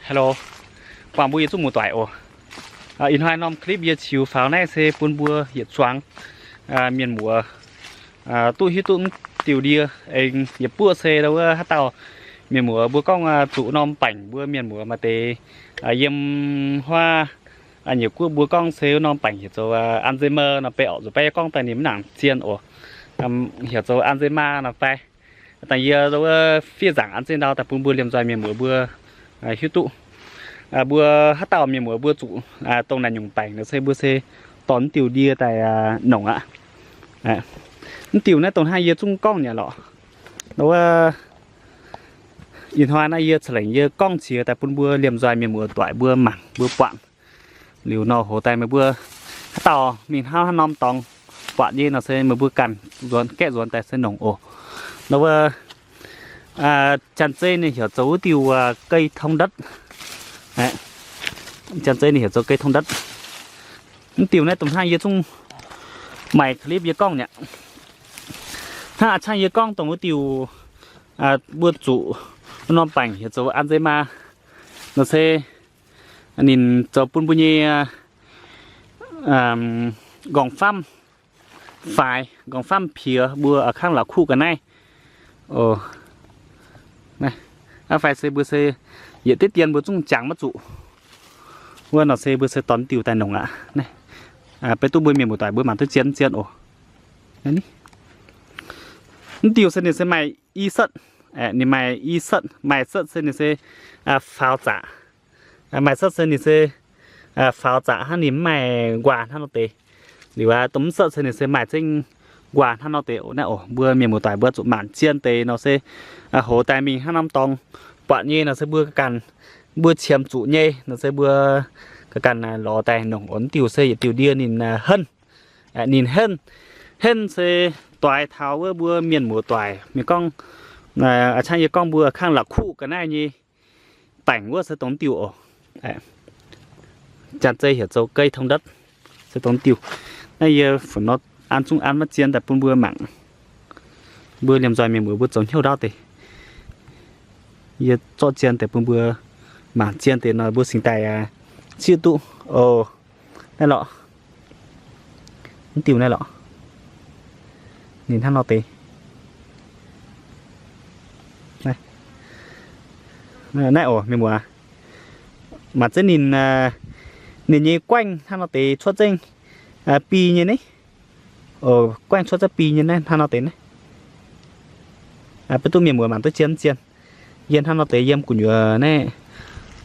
Hello, buangh mbuo yietc zungv muoz-doic oc. Ih hnoi norm clip yie ziux faaux naaiv se bun mbuo yietc zuangx mienh muoz duqv hiuv duqv mv diuh ndie. Aengx yietc buoqv se wuov haaix dauh mienh muoz mbuo gorngv zuqc norm baengc, mbuo mienh muoz maaih deix yiem huaav nyeic guoqv mbuo gorngv se wuov norm baengc heuc zoux Alzheimer nor fai orqc, nzuqc baav yie gorngv daaih ninh mv nangc zien oc. Heuc zoux Alzheimer nor fai. Dangh yie wuov fiev nzaangc an zengv ndau daaih bun mbuo liemh nzoih mienh muoz mbuo hiuv duqv. Mbuo haaix dauh mienh muoz mbuo zuqc dongh naaic nyungc baengc nor se mbuo se dorh mv diuh ndie daaih nongc aqv. Mv diuh naaiv dongh hnangv yie zungv gorngv nyei lorqc. Wuov ih hnoi naaiv yie ca'lengc yie gorngv qiex daaih bun mbuo liemh nzoih mienh muoz doic mbuo mangc mbuo buatc. Liuz nor hoz daaih meih mbuo haaix dauh mingh hnangv haaix norm dorngx buatc nyei nor se meih mbuo ganh nzuonx, gaeqv nzuonx daaih se nongc oc. Nor wuov janx-zei ninh heuc zoux wuov diuh cây thông đất. Janx-zei ninh heuc zoux cây thông đất. Mv diuh naaiv dongh hnangv yie zungv maaih clip yie gorngv nyei aqv. Hnangv a'cangv yie gorngv dongh wuov diuh mbuo zuqc norm baengc heuc zoux Alzheimer nor se ninh zoux bun mbuo nyei nqorngv-famv faix, nqorngv-famv piex, mbuo a'kangv la'kuqv ga'naaiv. Aa fai se mbuo se yietc diqv dien mbuo zungv jangx maiv zuqc. Wuov nor se mbuo se dorh mv diuh daaih nongc aqv. Beiv duqv mbuo mienh muoz-doic mbuo mangc duqv zien mv zien oc. Mv diuh se ninh se maaih i setv, ninh maaih i setv, maaih setv se ninh se faaux zaqc. Maaih setv se ninh se faaux zaqc hnangv ninh mv maaih nquaah hnangv nor deix. Liuz aqv, dongh mv setv se ninh se maaih zengv nquaah hnangv nor deix. Naaiv oc, mbuo mienh muoz-doic mbuo zuqc mangc zien deix nor se hoz daaih mingh hnangv norm dorngx buatc nyei nor se mbuo ganh, mbuo qiemx zuqc nyei nor se mbuo ganh lorz daaih nongc oc. Mv diuh se yietc diuh ndie ninh henv, ninh henv, henv se doix taux wuov mbuo mienh muoz-doic mienh gorngv, a'cangv yie gorngv mbuo kangv la'kuqv ga'naaiv nyei baengc wuov se dongh mv diuh oc. Janx-zei heuc zoux cây thông đất, se dongh mv diuh. Naaiv yie funx nor an zungv an maiv zien daaih bun mbuo mangc. Mbuo liemh nzoih mienh muoz mbuo zoux hnyouv ndaauv deix. Yie zorqv zien deix bun mbuo mangc zien deix nor mbuo cingx daaih zieqv duqv oc. Naaiv lorqc, mv diuh naaiv lorqc, ninh hnangv nor deix. Naaiv oc mienh muoz, mangc zengv ninh, ninh nyei guaengv hnangv nor deix cuotv zengv bi nyei naaiv. Guaengv cuotv zengv bi nyei naaiv hnangv nor deix naaiv. Beiv duqv mienh muoz mangc duqv zien mv zien. Yie hnangv nor deix yiem gu'nyuoz naaiv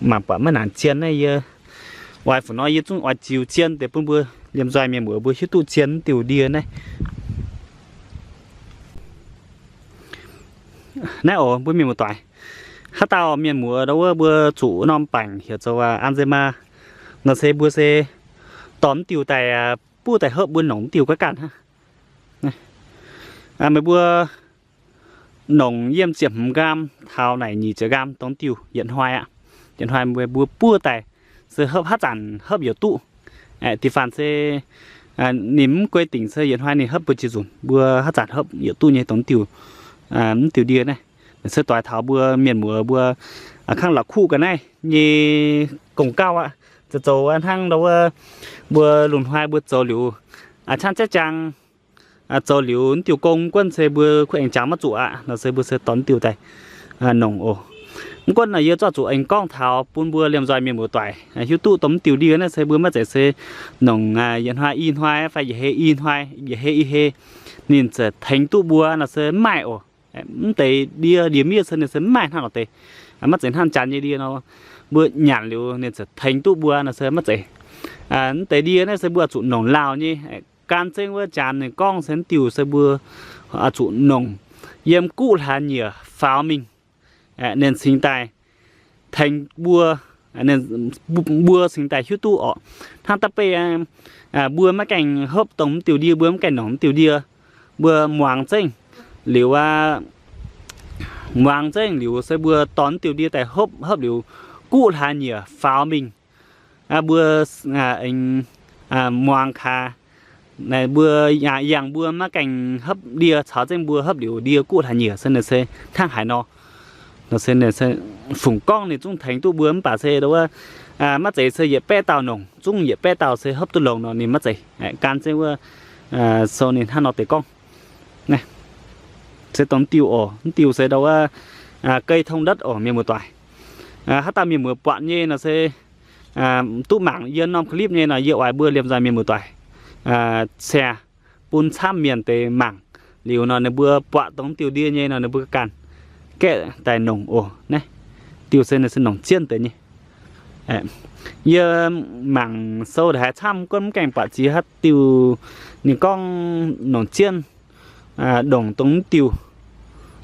mangc buatc maiv nangc zien naaiv yie oix funx nor yie zungv oix ziux zien deix bun mbuo liemh nzoih mienh muoz mbuo hiuv duqv zien mv diuh ndie naaiv. Naaiv oc mbuo mienh muoz-doic, haaix dauh mienh muoz ndau wuov mbuo zuqc norm baengc heuc zoux Alzheimer nor se mbuo se dorh mv diuh daaih buov daaih hopv mbuo nongc mv diuh ga'ganh hnangv. Meih mbuo nongc yiem ziepc hmz nqaam taux naaic nyic ziepc nqaam dongh diuh yietc hnoi aqv. Yietc hnoi mbuo buov daaih se hopv haaix zanc hopv youc duqv. Da'faanh se ninh mv guei dingc se yietc hnoi ninh hopv mbuo jiex nzunc, mbuo haaix zanc hopv youc duqv nyei dongh diuh, mv diuh ndie naaiv. Se doix taux mbuo mienh muoz mbuo kangv la'kuqv ga'naaiv nyei gong-gauv aqv. Zoux zoux hnangv ndau wuov mbuo lungh hnoi mbuo zoux liuz, a'cangv jaiv jaang zoux liuz mv diuh gong mv gunv se mbuo kuv aengx jangx maiv zuqc aqv nor se mbuo se dorh mv diuh daaih nongc oc. Mv gunv naaic yie zorqv zuqc aengx gorngv taux bun mbuo liemh nzoih mienh muoz-doic hiuv duqv dongh mv diuh ndie naaiv se mbuo maiv zeiz se nongc yietc hnoi i hnoi fai yietc hei i hnoi, yietc hei i hei ninh ziouc tengx duqv mbuo nor se mv maaih oc. Mv deix ndie, ndie-miev se ninh se mv maaih hnangv nor deix. Maiv zeiz hnangv janx nyei ndie nor, mbuo nyanc liuz ninh ziouc tengx duqv mbuo nor se maiv zeiz. Mv deix ndie naaiv se mbuo oix zuqc nongc lauh nyei. Gan zengv wuov janx ninh gorngv se mv diuh se mbuo oix zuqc nongc yiem guqv hlaax nyieqc faaux mingh, ninh cingx daaih tengx mbuo, mbuo cingx daaih hiuv duqv orqc. Hnangv da'beiv mbuo maiv gaengh hopv dongh mv diuh ndie, mbuo maiv gaengh nongc mv diuh ndie, mbuo muangx zengv liuz aqv, muangx zengv liuz se mbuo dorh mv diuh ndie daaih hopv, hopv liuz guqv hlaax nyieqc faaux mingh, mbuo aengx muangx kaax, mbuo yangh mbuo maiv gaengh hopv ndie caux zengv mbuo hopv liuz ndie guqv hlaax nyieqc se ninh se hnangv haaix nor. Nor se ninh se fungc gorngv ninh zungv tengx duqv mbuo mv baac se wuov, maiv zeiz se yietc baeqv dauh nongc, zungv yietc baeqv dauh se hopv duqv longx nor ninh maiv zeiz. Gan zengv wuov, sou ninh hnangv nor deix gorngv. Se dongh mv diuh oc, mv diuh se ndau wuov, gei tong ndotv oc mienh muoz-doic. Haaix dauh mienh muoz buatc nyei nor se duqv mangc yie norm clip nyei nor yie oix mbuo liemh nzoih mienh muoz-doic share bun camv mienh deix mangc. Liuz nor ninh mbuo buatc dongh mv diuh ndie nyei nor ninh mbuo ganh gaeqv daaih nongc oc. Naaiv diuh se ninh se nongc jienv deix nyei. Yie mangc sou haiz camv gunv mv gaengh buatc ziex haaix diuh ninh gorngv nongc jienv ndongc dongh mv diuh.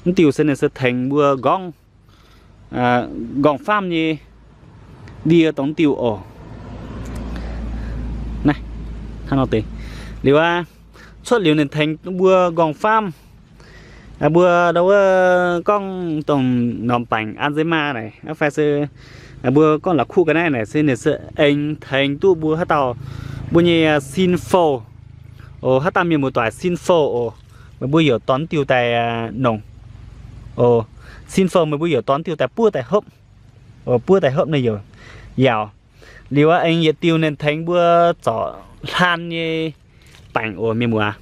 Mv diuh se ninh se tengx mbuo nqorngv, nqorngv-famv nyei ndie dongh mv diuh oc. Naaiv, hnangv nor deix. Liuz aqv, cuotv liuz ninh tengx mbuo nqorngv-famv, mbuo ndau wuov gorngv dongh norm baengc an zeix maa naaic fai se mbuo gorngv la'kuqv ga'naaiv naaic se ninh se aengx tengx duqv mbuo haaix dauh mbuo nyei sin fou oc. Haaix dauh mienh muoz-doic sin fou oc, meih mbuo yaac dorh diuh daaih nongc oc. Sin fou meih mbuo yaac dorh diuh daaih buov daaih hopv oc. Buov daaih hopv naaiv yaac yaauc. Liuz aqv, aengx yietc diuh ninh tengx mbuo zorc hlaan nyei baengc oc mienh muoz.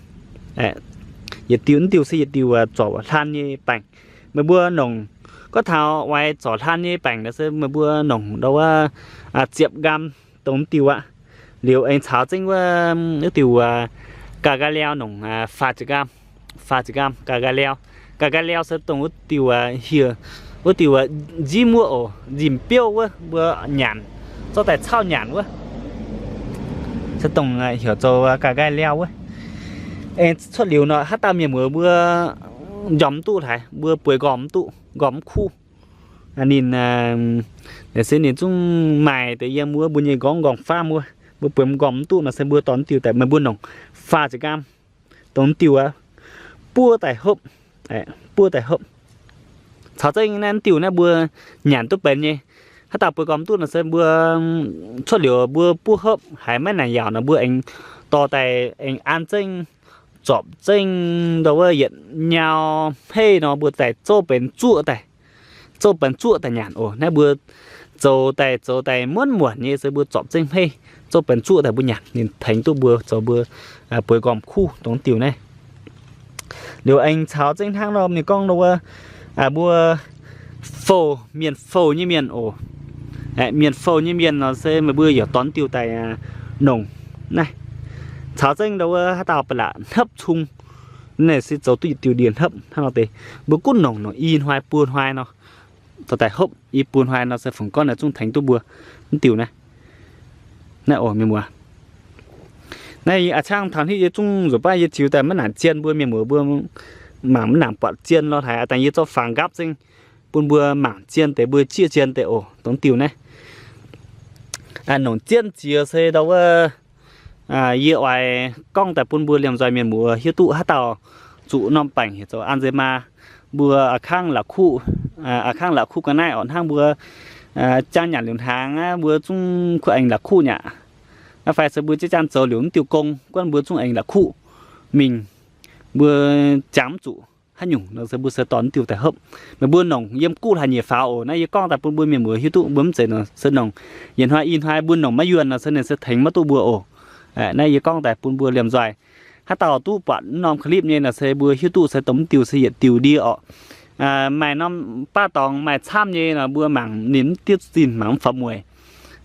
Yietc diuh, mv diuh se yietc diuh zorc hlaan nyei baengc. Meih mbuo nongc, gorngv taux oix zorc hlaan nyei baengc nor se meih mbuo nongc ndau wuov ziepc nqaam dongh mv diuh aqv. Liuz aengx caux zengv wuov, wuov diuh ga'nqaai liaauv nongc faah ziepc nqaam, faah ziepc nqaam ga'nqaai liaauv. Ga'nqaai liaauv se dongh wuov diuh hieh, wuov diuh nzimv wuov oc, nzimv biouv wuov mbuo nyanc, zorqv daaih cauv nyanc wuov, se dongh heuc zoux ga'nqaai liaauv wuov. Aengx cuotv liuz nor haaix dauh mienh muoz mbuo njormh mv duqv haaix, mbuo bueix nqormh mv duqv, nqormh mv kuv. Ninh, se ninh zungv maaih deix yiem wuov mbuo nyei nqorngv nqorngv-famv wuov, mbuo bueix nqormh mv duqv nor se mbuo dorh diuh daaih, meih mbuo nongc faah ziepc nqaam dongh diuh aqv, buov daaih hopv, buov daaih hopv. Caux zengv naaiv diuh naaiv mbuo nyanc duqv benx nyei. Haaix dauh bueix nqormh mv duqv nor se mbuo cuotv liuz mbuo buov hopv haiz maiv naaic yaauc nor mbuo aengx dorh daaih aengx an zengv, zorpc zengv ndau wuov yietc nyau hmeiv nor mbuo daaih zouv benx zuoqv daaih, zouv benx zuoqv daaih nyanc oc. Naaiv mbuo zoux daaih zoux daaih muonv muonc nyei se mbuo zorpc zengv hmeiv zouv benx zuoqv daaih mbuo nyanc, ninh tengx duqv mbuo zoux mbuo bueix nqormh kuv dongh diuh naaiv. Liuz aengx caux zengv hnangv nor ninh gorngv ndau wuov, mbuo fouh, mienh fouh nyei mienh oc. Mienh fouh nyei mienh nor se meih mbuo yaac dorh diuh daaih nongc naaiv. Caux zengv ndau wuov haaix dauh ba'laqc hnopv cung, naaiv se zoux duqv yietc diuh ndie hnopv hnangv nor deix. Mbuo gunv nongc, nongc i hnoi buo hnoi nor, dorh daaih hopv i buo hnoi nor se fungc gorngv naaiv zungv tengx duqv mbuo mv diuh naaiv. Naaiv oc mienh muoz, naaiv a'ciangv taux hnitv yie zungv nzueic baav yie ziux daaih maiv nangc zien mbuo mienh muoz mbuo mangc maiv nangc buatc zien lorh haic, dangh yie zorqv fangx nqaapv zengv bun mbuo mangc zien deix, mbuo zieqv zien deix oc. Dongh diuh naaiv nongc jienv jiex se ndau wuov, yie oix gorngv daaih bun mbuo liemh nzoih mienh muoz hiuv duqv haaix dauh zuqc norm baengc heuc zoux an zeix maa, mbuo a'kangv la'kuqv, a'kangv la'kuqv ga'naaiv orqc, hnangv mbuo jangx nyanc liuz hnaangx aqv, mbuo zungv kuv aengx la'kuqv nyaqc. Naaiv fai se mbuo jiex jangx zoux liuz mv diuh gong, guonv mbuo zungv aengx la'kuqv mingh, mbuo jangx mv zuqc haaix nyungc nor se mbuo se dorh mv diuh daaih hopv. Meih mbuo nongc yiem guv hlaax nyieqc faaux oc. Naaiv yie gorngv daaih bun mbuo mienh muoz hiuv duqv, mbuo mv zeiz nor se nongc yietc hnoi i hnoi mbuo nongc maiv yuonh nor se ninh se tengx maiv duqv mbuo oc. Naaiv yie gorngv daaih bun mbuo liemh nzoih. Haaix dauh duqv buatc norm clip nyei nor se mbuo hiuv duqv se dongh mv diuh se yietc diuh ndie orqc. Maaih norm baav dorngx maaih camv nyei nor mbuo mangc ninh mv diuv zinh mangc mv faaux mueic.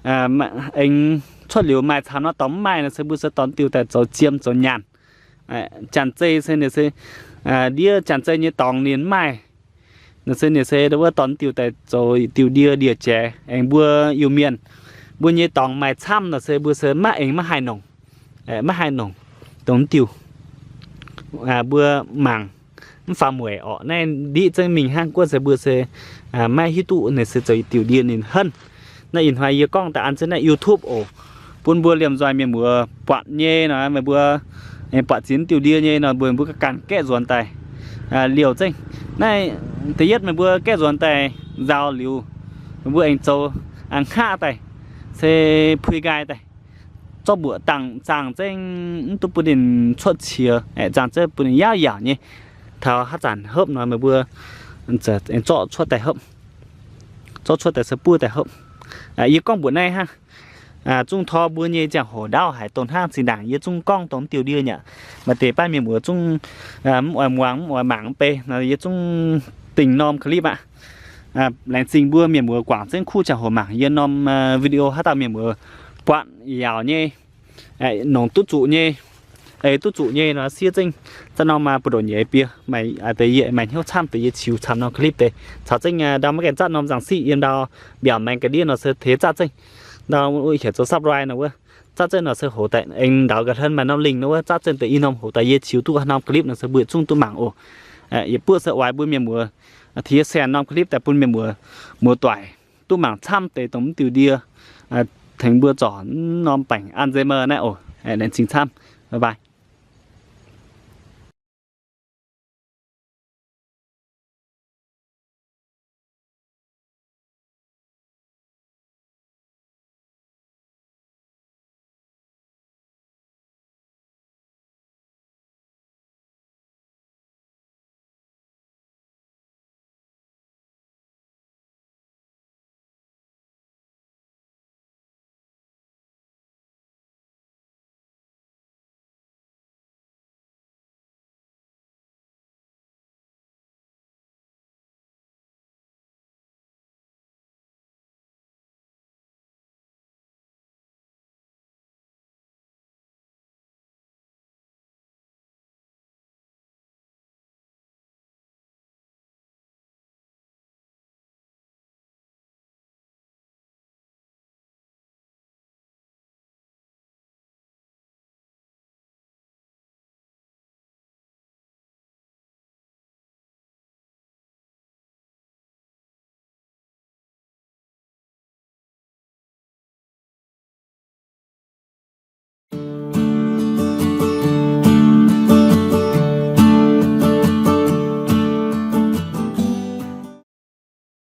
Aengx cuotv liuz maaih camv norm dorngx mv maaih nor se mbuo se dorh diuh daaih zoux jiem zoux nyaanh. Janx-zei se ninh se ndiev janx-zei nyei dorngx ninh mv maaih nor se ninh se wuov dorh diuh daaih zoux diuh ndie ndie-jaaix. Aengx mbuo Iu-Mienh, mbuo nyei dorngx maaih camv nor se mbuo se maiv aengx maiv haih nongc, maiv haih nongc dongh diuh. Mbuo mangc mv faaux mueic orqc. Naaiv ndiqv zengv mingh hnangv, guonv se mbuo se maiv hiuv duqv ninh se zoux diuh ndie ninh henv. Naaiv ih hnoi yie gorngv daaih an zengv naaiv YouTube oc, bun mbuo liemh nzoih mienh muoz buatc nyei nor, meih mbuo buatc ziex diuh ndie nyei nor mbuo, mbuo ganh gaeqv nzuonx daaih liouh zengv. Naaiv da'yietv meih mbuo gaeqv nzuonx daaih nzauh liuz, meih mbuo aengx zoux a'hnqaqv daaih, se pui nqaai daaih, zorqv mbuoqc dangh zaangh zengv, mv duqv bun ninh cuotv qiex, zaangh zengv bun ninh yaauv yaauc nyei. Taux haaix zanc hopv nor meih mbuo zorqv cuotv daaih hopv. Zorqv cuotv daaih se buov daaih hopv. Yie gorngv mbuoqc naaiv hnangv. Zungv tor mbuo nyei ziangh hoc ndaauv haic, dongh hnangv zinh ndaangc yie zungv gorngv dongh diuh ndie nyei. Maaih deix baav mienh muoz zungv mv oix muangx, mv oix mangc mv bei, yie zungv dingh norm clip aqv. Laengz zingh mbuo mienh muoz guangc zengv kuv ziangh hoc mangc yie norm video. Haaix dauh mienh muoz buatc yaauc nyei, nongc duqv zuqc nyei, ei duqv zuqc nyei nor, siev zengv zaqc norm buoz-ndoqv nyeiz bie, maaih deix yie maaih hnyouv camv deix yie qiux camv norm clip deix. Caux zengv ndau maiv gaengh zatv norm nzangc siqv yiem ndau mbiaauc maengx ga'ndiev nor se teix zatv zengv. Ndau heuc zoux subscribe nor wuov, zatv zengv nor se hoc daaih aengx ndau ga'hlen maaih norm link nor wuov, zatv zengv deix i norm hoc daaih yie qiux duqv norm clip nor se mbuo zungv duqv mangc oc. Yietc buoqv se oix mbuo mienh muoz tiex sienx norm clip daaih bun mienh muoz, muoz-doic duqv mangc camv deix dongh mv diuh ndie, tengx mbuo zorc mv norm baengc Alzheimer naaiv oc. Laengz zingh camv. Bye bye.